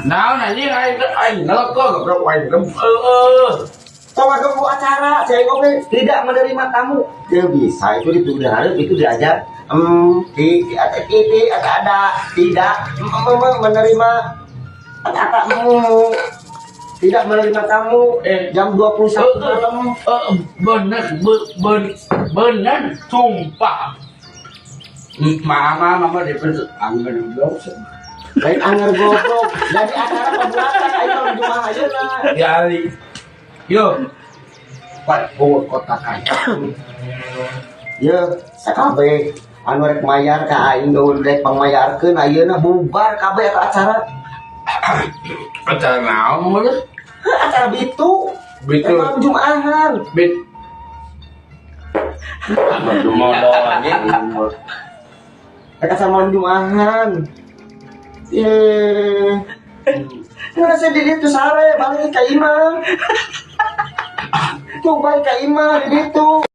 Naon anjing, aing aing ngelekok, goblok, aing heeh. Tong ngaganggu acara, saya oke tidak menerima tamu. Dia bisa itu di hareup itu diajar. Di di di ada tidak menerima kata tidak menerima tamu jam 21 malam. Bener, bener, sumpah. Mama, mama di anggar goblok. Lain anger, goblok. Jadi acara pembuatan ayo malam Jumat ayeuna. Ya Ali. Yo. Pat kota kaya. Ya, sakabeh anu rek mayar ka aing, nu rek pangmayarkeun ayeuna bubar kabeh eta acara. Acara naon mah? Heuh, acara bitu. Bitu. Rek malam Jumahan. Bit. Modal anjing. Rek acara malam Jumahan. Ye. Mana saya di ditu sare balik ka imah. Tuh balik ka imah di ditu.